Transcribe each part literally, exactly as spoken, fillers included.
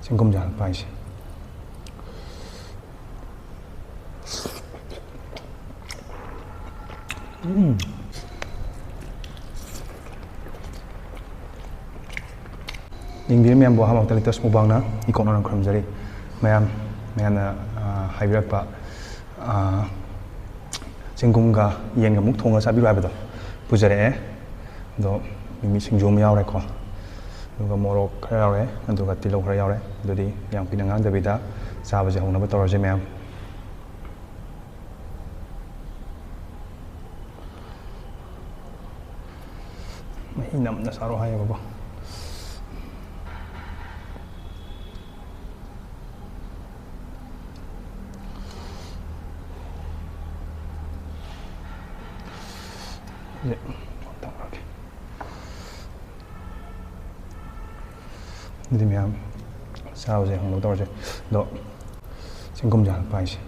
ꯆꯦꯡꯒꯨꯝꯁꯦ ꯍꯥꯟꯅ ꯄꯥꯏꯁꯦ꯫ ꯎꯝ꯫ ꯌꯦꯡꯕꯤꯔꯤꯕ ꯃꯌꯥꯝꯕꯨ ꯑꯍꯥꯟꯕꯃꯛꯇ ꯂꯤꯇꯁ ꯃꯨꯛꯕꯥꯡꯅ ꯏꯀꯣꯛꯅꯅ ꯈꯨꯔꯨꯝꯖꯔꯤ꯫ ꯃꯌꯥꯝ, ꯃꯌꯥꯝꯅ, ꯑ, ꯍꯥꯏꯕꯤꯔꯛꯄ, ꯑ, ꯆꯦꯡꯒꯨꯝꯒ ꯌꯦꯟꯒ ꯑꯃꯨꯛ ꯊꯣꯡꯉꯒ ꯆꯥꯕꯤꯔꯣ ꯍꯥꯏꯕꯗꯣ ꯄꯨꯖꯔꯛꯑꯦ꯫ ꯑꯗꯣ ꯃꯤꯃꯤ ꯁꯤꯡꯖꯨ ꯑꯃ ꯌꯥꯎꯔꯦꯀꯣ, ꯑꯗꯨꯒ ꯃꯣꯔꯣꯛ ꯈꯔ ꯌꯥꯎꯔꯦ, ꯑꯗꯨꯒ ꯇꯤꯜꯍꯧ ꯈꯔ ꯌꯥꯎꯔꯦ꯫ ꯑꯗꯨꯗꯤ ꯌꯥꯝ ꯀꯨꯏꯅ ꯉꯥꯡꯗꯕꯤꯗ ꯆꯥꯕꯁꯦ ꯍꯧꯅꯕ ꯇꯧꯔꯁꯦ ꯃꯌꯥꯝ꯫ ꯃꯍꯤ ꯅꯝꯅ ꯆꯥꯔꯣ ꯍꯥꯏꯌꯦꯕꯀꯣ꯫ ꯁꯤꯁꯦ ꯇꯧꯔꯒꯦ꯫ ꯑꯗꯨꯗꯤ ꯃꯌꯥꯝ ꯆꯥꯕꯁꯦ ꯍꯧꯅꯕ ꯇꯧꯔꯁꯦ꯫ ꯑꯗꯣ ꯆꯦꯡꯒꯨꯝꯁꯦ ꯍꯥꯟꯅ ꯄꯥꯏꯁꯦ꯫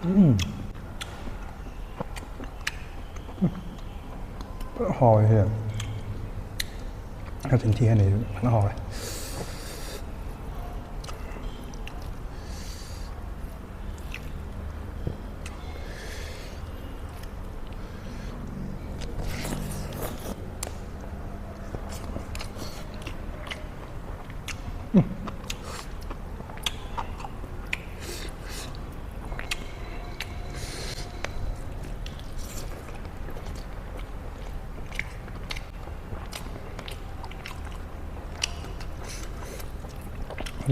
ꯎꯝ꯫ ꯐꯖꯅ ꯍꯥꯎꯋꯦ ꯁꯤꯗꯤ꯫ ꯉꯥꯆꯤꯟꯊꯤ ꯍꯥꯏꯅꯩꯁꯦ ꯐꯖꯅ ꯍꯥꯎꯋꯦ꯫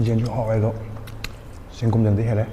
ꯌꯦꯟꯁꯨ ꯍꯥꯎꯋꯦ ꯑꯗꯣ ꯆꯦꯡꯒꯨꯝꯗꯅꯗꯤ ꯍꯦꯜꯂꯦ꯫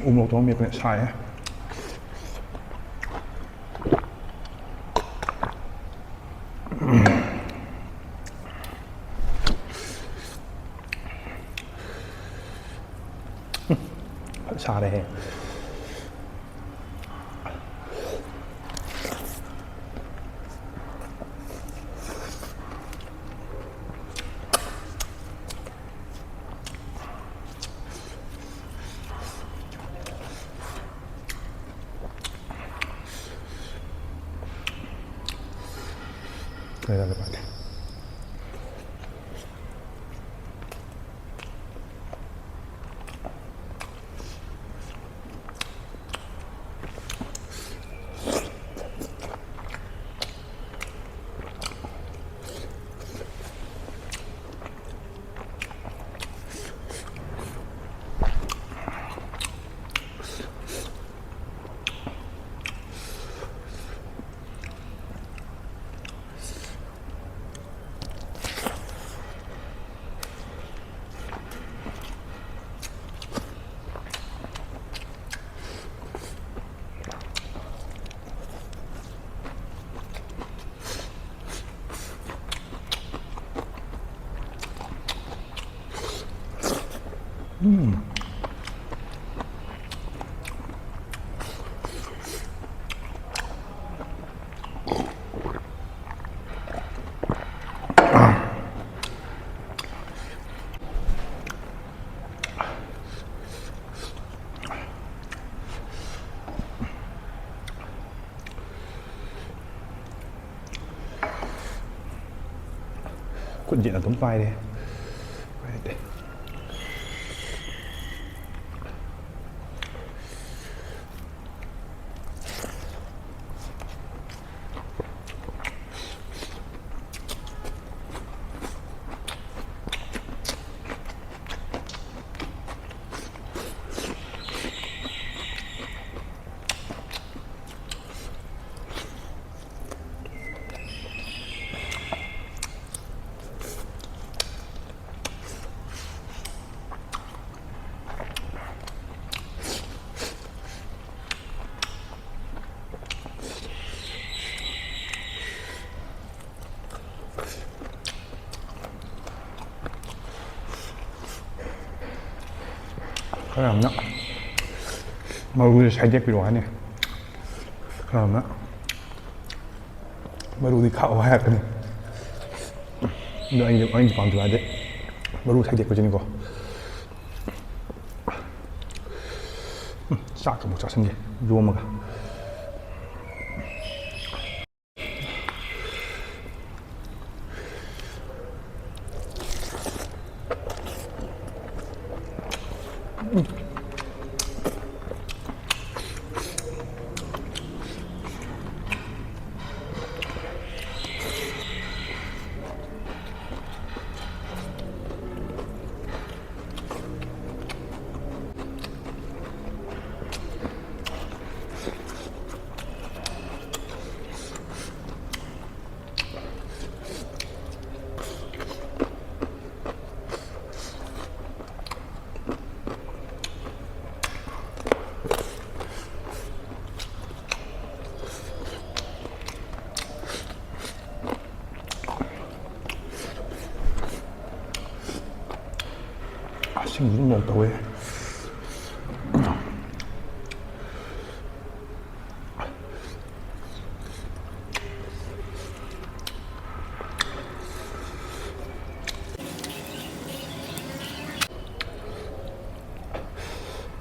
ꯎ ꯃꯣꯔꯣꯛꯇꯣ ꯑꯃ ꯃꯦꯠꯄꯅꯦ, ꯁꯥꯏꯍꯦ꯫ ꯐꯖ ꯁꯥꯔꯦꯍꯦ꯫ ꯈꯨꯠ ꯌꯦꯠꯅ ꯑꯗꯨꯝ ꯄꯥꯏꯔꯦ꯫ ꯄꯥꯏꯗꯦ꯫ ꯈꯔ ꯑꯃꯅ ꯃꯔꯨꯁꯦ ꯁꯥꯏꯗꯦꯛꯄꯤꯔꯛꯑꯣ ꯍꯥꯏꯅꯤ, ꯈꯔ ꯑꯃꯅ ꯃꯔꯨꯗꯤ ꯈꯥꯛꯑꯣ ꯍꯥꯏꯔꯛꯀꯅꯤ꯫ ꯑꯗꯣ ꯑꯩꯗꯤ, ꯑꯩꯗꯤ ꯄꯥꯝꯖꯕ ꯍꯥꯏꯗꯤ ꯃꯔꯨ ꯁꯥꯏꯗꯦꯛꯄꯁꯤꯅꯤꯀꯣ꯫ ꯎꯝ, ꯆꯥꯛꯀ ꯑꯃꯨꯛ ꯆꯥꯁꯤꯟꯒꯦ ꯌꯣꯝꯃꯒ꯫ ꯑꯁꯤꯡꯕꯗꯤ ꯃꯣꯔꯣꯛ ꯇꯧꯋꯦ꯫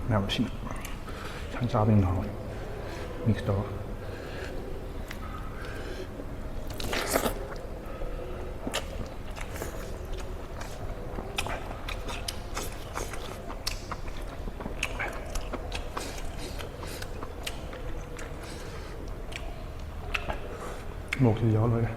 ꯃꯌꯥꯝ ꯑꯁꯤꯅ ꯏꯟꯁꯥꯡ ꯆꯥꯕꯅꯤꯅ ꯍꯥꯎꯋꯦ꯫ ꯃꯤꯛꯁ ꯇꯧꯔꯒ꯫ ꯃꯣꯔꯣꯛꯁꯤꯗꯤ ꯌꯥꯎꯔ ꯂꯣꯏꯔꯦ꯫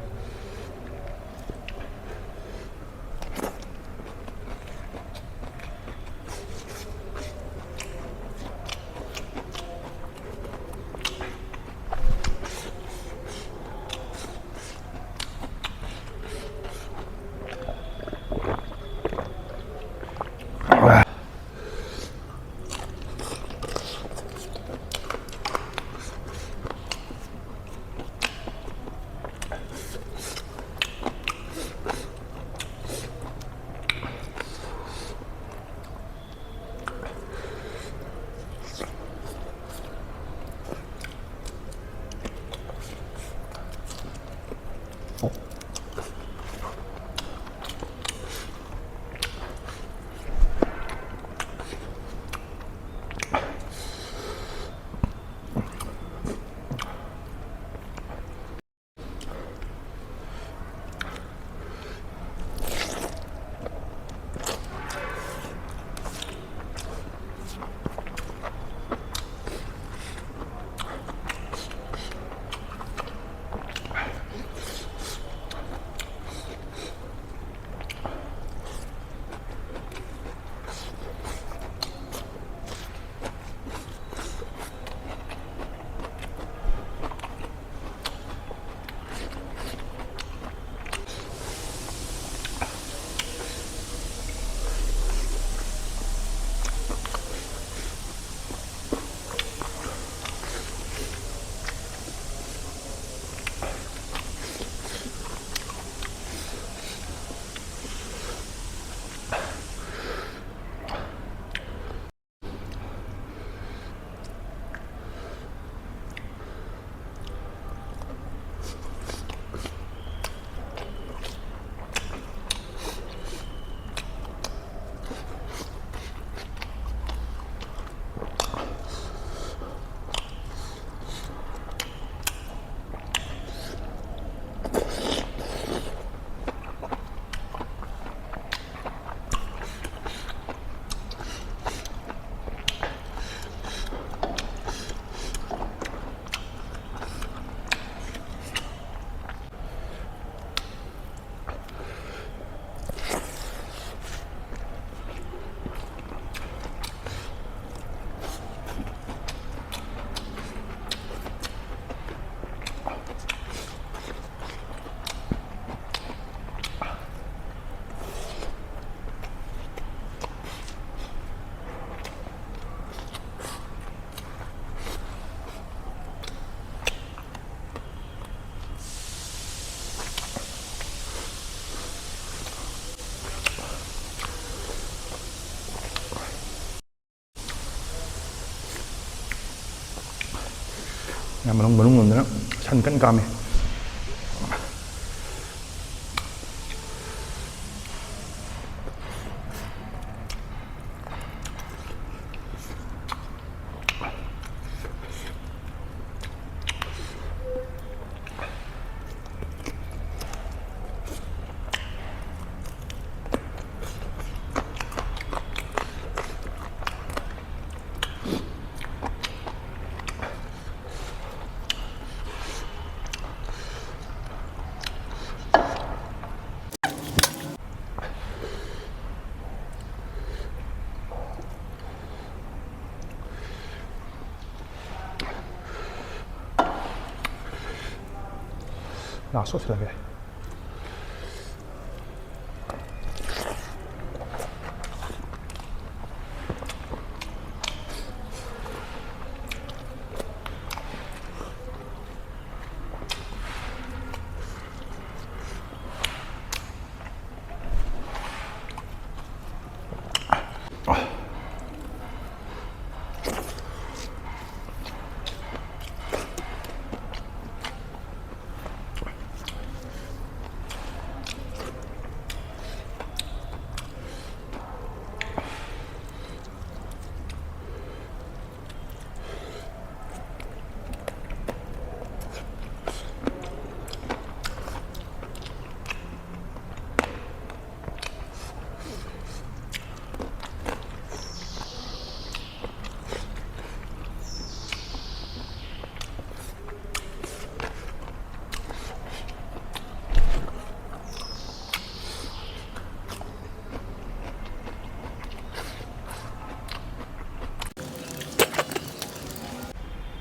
ꯌꯥꯝ ꯃꯅꯨꯡ ꯃꯅꯨꯡ ꯂꯣꯝꯗꯅ ꯁꯟ ꯀꯟꯅ ꯀꯥꯝꯃꯤ꯫ ꯂꯥꯁ ꯑꯣꯏꯁꯤꯜꯂꯛꯑꯦ꯫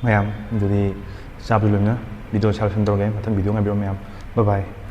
ꯃꯌꯥꯝ, ꯑꯗꯨꯗꯤ ꯆꯥꯕꯗꯤ ꯂꯣꯏꯅ video ꯁꯦꯂꯦꯛꯁꯟ ꯇꯧꯔꯒꯦ꯫ ꯃꯊꯪ video ꯉꯥꯏꯕꯤꯔꯣ ꯃꯌꯥꯝ꯫ Bye bye꯫